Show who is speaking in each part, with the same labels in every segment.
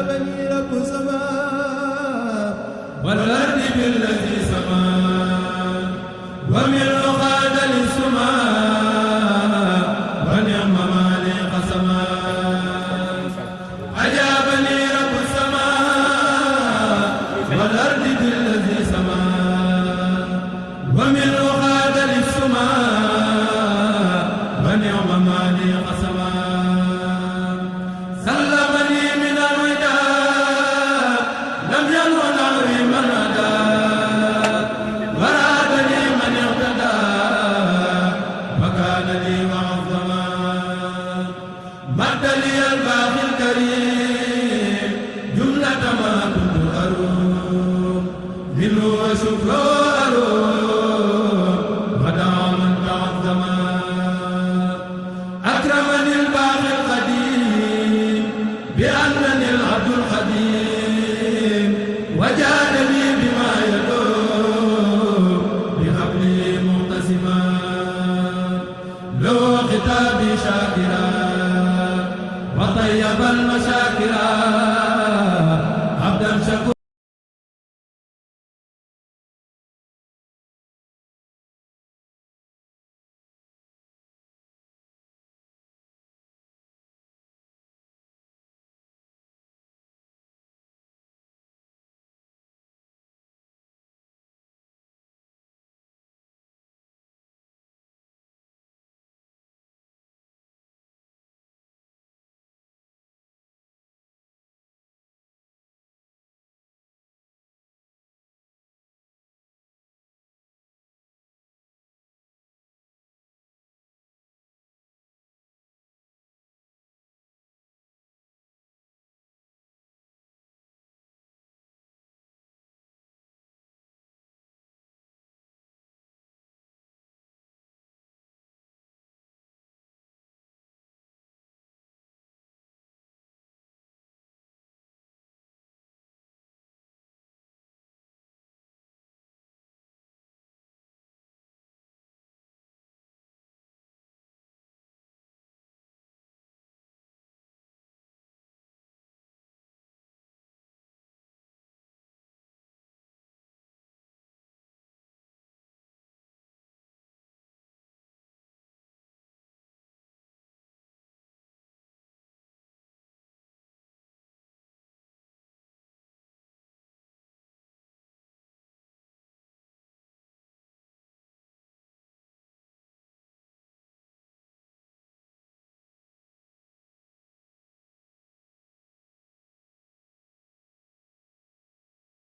Speaker 1: أجابني رب السماء والأرض بالذي سما ومن خاد للسماء ونعم ما لي قسما أجابني رب السماء والأرض بالذي سما ومن خاد للسماء ونعم ما لي قسما سلمني من الوداع لم ينه نعوي من هدى ورادني من اهتدى وكان لي معظما مد لي الباقي الكريم جملة ما كنت أروم منه وشكره أروم ودعا من تعظما أكرمني الباقي القديم بأنني العبد القديم وجادني بما يدور بحبله معتصما له خطابي شاكرا وطيب المشاكرا عبدا شكورا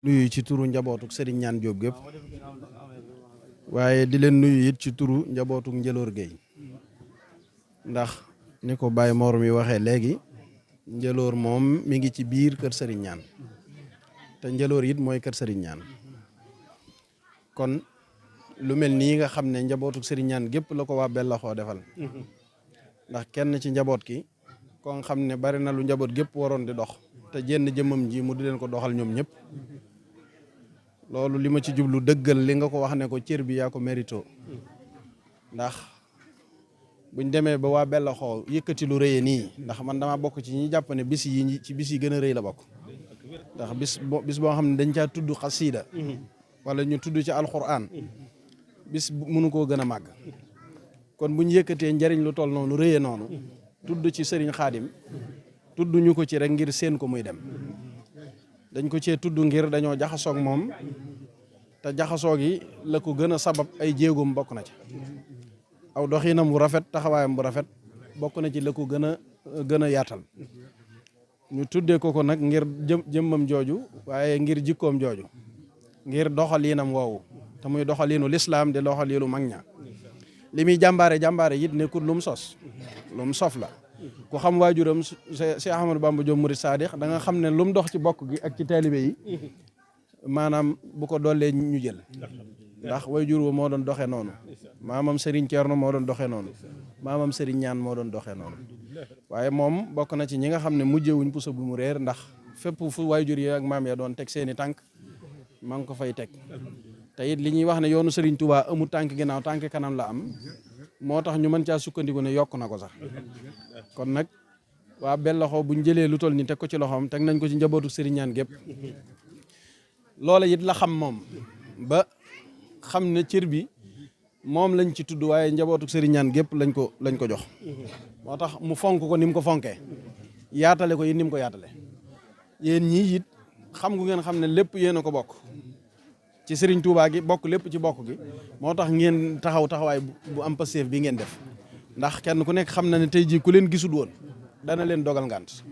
Speaker 2: nuyu ci turu njabootuk Serigne Ñaan Jóob gépp waaye di leen nuyu it ci turu njabootuk Njëloor Géey ndax ni ko Baye Mor mi waxee léegi Njëloor moom mi ngi ci biir kër Serigne Ñaan te Njëloor it mooy kër Serigne Ñaan kon lu mel nii nga xam ne njabootuk Serigne Ñaan gépp la ko waa Bellaxoo defal ndax kenn ci njaboot ki ko nga xam ne bari na lu njaboot gépp waroon di dox te jenn jëmmam ji mu di leen ko doxal ñoom ñëpp loolu li ma ci jublu dëggal li nga ko wax ne ko cër bi yaa ko mérito ndax buñ demee ba waa Bellaxoo yëkkati lu rëyee nii ndax man dama bokk ci ñi jàpp ne bis yi ci bis yi gën a rëy la bokk ndax bis boo xam ne dañ caa tudd xasiida wala ñu tudd ci alxuraan bis mënu koo gën a màgg kon buñ yëkkatee njariñ lu toll noonu rëyee noonu tudd ci sëriñ Xaadim tudd ñu ko ci rek ngir seen ko muy dem dañ ko cee tudd ngir dañoo jaxasoog moom te jaxasoo gi la ko gën a sabab ay jéegoom bokk na ci aw doxinam bu rafet taxawaayam bu rafet bokk na ci la ko gën a yaatal ñu tuddee ko nag ngir jëmmam jooju waaye ngir jikkoom jooju ngir doxaliinam woowu te muy doxaliinu lislaam di doxaliinu mag ña li muy jàmbaare it nekkul lu mu sos lu mu sof la ku xam waajuram Cheikh Ahmadou Bamba Diop Murid Sadiq da nga xam ne lu mu dox ci bokk gi ak ci taalibe yi maanaam bu ko doolee ñu jël ndax waajur wa moo doon doxee noonu maamam Serigne Thierno moo doon doxee noonu maamam Serigne Ñaan moo doon doxee noonu waaye moom bokk na ci ñi nga xam ne mujjewuñ puso bu mu réer ndax fépp fu waajur yi ak maam ya doon teg seeni tànk maa ngi ko fay teg te it li ñuy wax ne yoonu Serigne Touba amul tànk ginnaaw tànk kanam la am moo tax ñu mën caa sukkandiku ne yokk na ko sax kon nag waa Bellaxo buñ jëlee lu toll ni teg ko ci loxoom teg nañ ko ci njabootu Serigne Ñaan gépp loola it la xam moom ba xam ne cër bi moom lañ ci tudd waaye njabootu Serigne Ñaan gépp lañ ko jox moo tax mu fonk ko ni mu ko fonkee yaatale ko it ni mu ko yaatale yéen ñii it xam gu ngeen xam ne lépp yéen a ko bokk ci Serigne Touba gi bokk lépp ci bokk gi moo tax ngeen taxawaay bu am passeef bi ngeen def ndax kenn ku nekk xam na ne tey jii ku leen gisul woon dana leen dogal ngant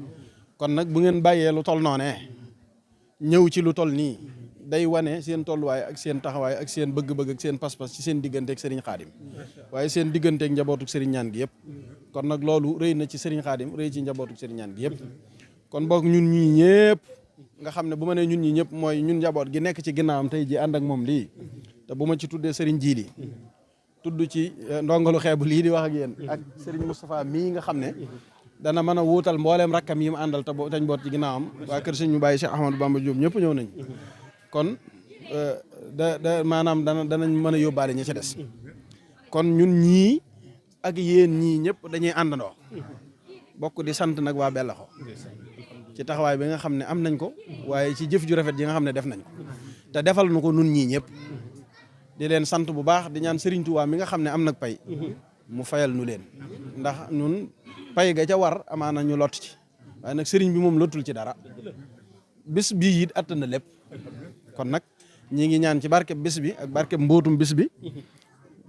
Speaker 2: kon nag bu ngeen bàyyee lu toll noonee ñëw ci lu toll nii day wane seen tolluwaay ak seen taxawaay ak seen bëgg-bëgg ak seen pas-pas ci seen digganteeg Serigne Khadim waaye seen digganteeg njabootuk Serigne Ñaan gi yëpp kon nag loolu rëy na ci Serigne Khadim rëy ci njabootuk Serigne Ñaan gi yëpp kon boog ñun ñii ñëpp nga xam ne bu ma nee ñun ñii ñëpp mooy ñun njaboot gi nekk ci ginnaawam tey ji ànd ak moom lii te bu ma ci tuddee Serigne Djili tudd ci ndongalu xeebu lii di wax ak yéen ak Serigne Moustapha mii nga xam ne dana mën a wuutal mbooleem rakkam yi mu àndal te tañ boot ci ginnaawam waa kër Serigne ñu bàyyi Cheikh Ahmadou Bamba Diop ñëpp ñëw nañ kon maanaam danañ mën a yóbbaale ñi ci des kon ñun ñii ak yéen ñii ñëpp dañuy àndandoo bokk di sant nag waa Bellaxo ci taxawaay bi nga xam ne am nañ ko waaye ci jëf ju rafet yi nga xam ne def nañ ko te defal nu ko nun ñii ñëpp di leen sant bu baax di ñaan Serigne Touba mi nga xam ne am nag pay mu fayal nu leen ndax ñun pay ga ca war amaana ñu lott ci waaye nag Serigne bi moom lottul ci dara bis bii it attan na lépp kon nag ñi ngi ñaan ci barkeb bis bi ak barkeb mbootum bis bi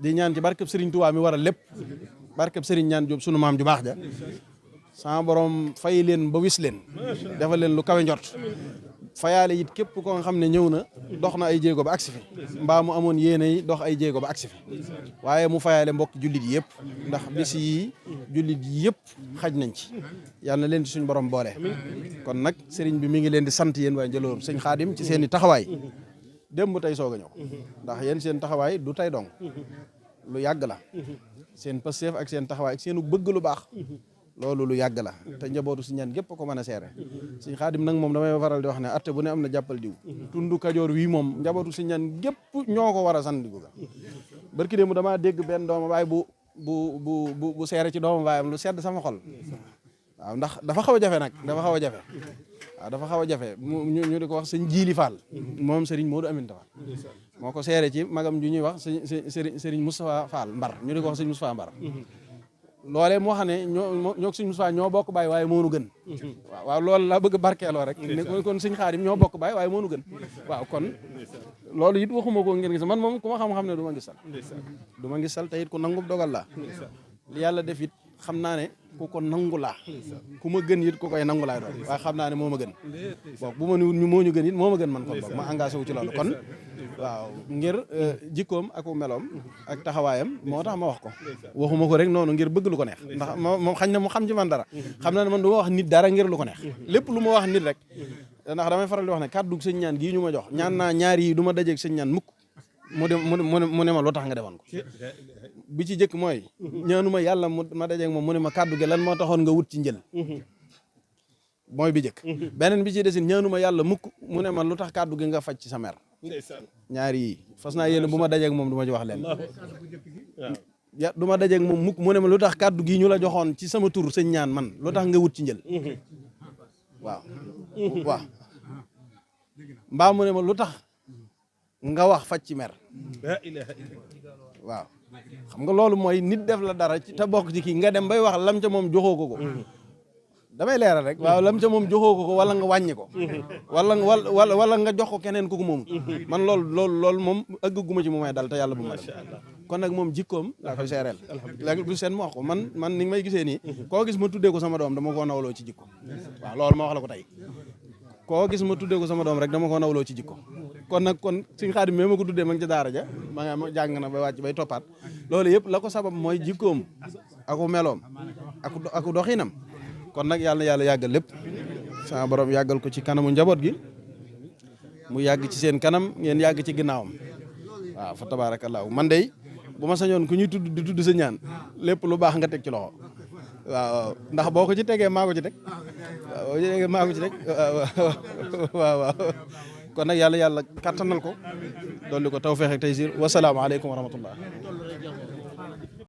Speaker 2: di ñaan ci barkeb Serigne Touba mi war a lépp barkeb Serigne Ñaan Diop sunu maam ju baax ja sama borom fay leen ba wis leen defal leen lu kawe njort fayaale it képp ko nga xam ne ñëw na dox na ay jéego ba agsi fi mbaa mu amoon yéene yi dox ay jéego ba agsi fi waaye mu fayaale mbokk jullit yëpp ndax bis yi jullit yëpp xaj nañ ci yàlla na leen ci suñu borom boole kon nag sëriñ bi mi ngi leen di sant yéen waaye Njëloor sëñ Xaadim ci seen i taxawaay démb tey soog a ñëw ndax yéen seen taxawaay du tey dong lu yàgg la seen passeef ak seen taxawaay ak seenu bëgg lu baax loolu lu yàgg la te njabootu si ñaan gépp ko mën a seere sëñ Xaadim nag moom damay faral di wax ne atte bu ne am na jàppal diw tundu Kajoor wii moom njabootu si ñaan gépp ñoo ko war a sant digu ga barki démb damaa dégg benn dooma baay bu seere ci dooma baayam lu sedd sama xol waaw ndax dafa xaw a jafe nag dafa xaw a jafe waaw dafa xaw a jafe ñu di ko wax sëñ Jiili Fall moom Serigne Modou Aminta Fall moo ko seere ci magam ju ñuy wax Serigne Moustapha Fall Mbar ñu di ko wax sëñ Moustapha Mbar loolee moo xam ne ñoo suñ Moustapha ñoo bokk baay waaye moonu gën waaw loolu la bëgg barkeeloo rek kon sëñ Xaadim ñoo bokk baay waaye moonu gën waaw kon loolu it waxuma ko ngeen gis man moom ku ma xam-xam ne du ma gisal te it ku nangu dogal la li yàlla def it xam naa ne ku ko nangu laa ku ma gën it ku koy nangu laay doon waaye xam naa ne moo ma gën bon bu ma ni ñu moo ñu gën it moo ma gën man kon boog ma engagé wu ci loolu kon waaw ngir jikkoom ak meloom ak taxawaayam moo tax ma wax ko waxuma ko rek noonu ngir bëgg lu ko neex ndax moom xañ na mu xam ci man dara xam na ne man du ma wax nit dara ngir lu ko neex lépp lu ma wax nit rek ndax damay faral di wax ne kàddu sëñ ñaan gii ñu ma jox ñaan naa ñaar yi du ma dajeeg sëñ ñaan mukk mu ne ma loo tax nga defoon ko bi ci jëkk mooy ñaanuma yàlla ma dajeeg moom mu ne ma kàddu gi lan moo taxoon nga wut ci njël mooy bi jëkk beneen bi ci desin ñaanuma yàlla mukk mu ne ma lu tax kàddu gi nga faj ci sa mer ñaari yi fas naa yéene bu ma dajeeg moom du ma ci wax leen du ma dajeeg moom mukk mu ne ma lu tax kàddu gi ñu la joxoon ci sama tur sëñ ñaan man lu tax nga wut ci njël waaw mbaa mu ne ma lu tax nga wax faj ci mer waaw xam nga loolu mooy nit def la dara ci te bokk ci kii nga dem bay wax lam ca moom joxoo ko damay leeral rek waaw lam ca moom joxoo ko wala nga wàññi ko wala nga jox ko keneen ku ko moom man loolu moom ëgguma ci mu may dal te yàlla bu ma dal kon nag moom jikkoom laa koy seereel léegi bu seen ma wax ko man ni may gisee nii koo gis ma tuddee ko sama doom dama koo nawloo ci jikko waaw loolu ma wax la ko tey koo gis ma tuddee ko sama doom rek dama koo nawloo ci jikko kon nag suñ Xaadim mais ma ko tuddee ma ngi ca daara ja ma nga jàng na ba wàcc bay toppaat loolu yëpp la ko sabab mooy jikkoom aku meloom aku doxinam kon nag yàlla na yàlla yàggal lépp sama borom yàggal ko ci kanamu njaboot gi mu yàgg ci seen kanam ngeen yàgg ci ginnaawam waaw fa tabaarakallaahu man de bu ma sañoon ku ñuy tudd di tudd sa ñaan lépp lu baax nga teg ci loxo waaw ndax boo ko ci tegee maa ko ci teg waaw boo ci tegee maa ko ci teg waaw kon nag yàlla kattanal ko dolli ko tawfeex ak taysiir wasalaamaaleykum wa rahmatullah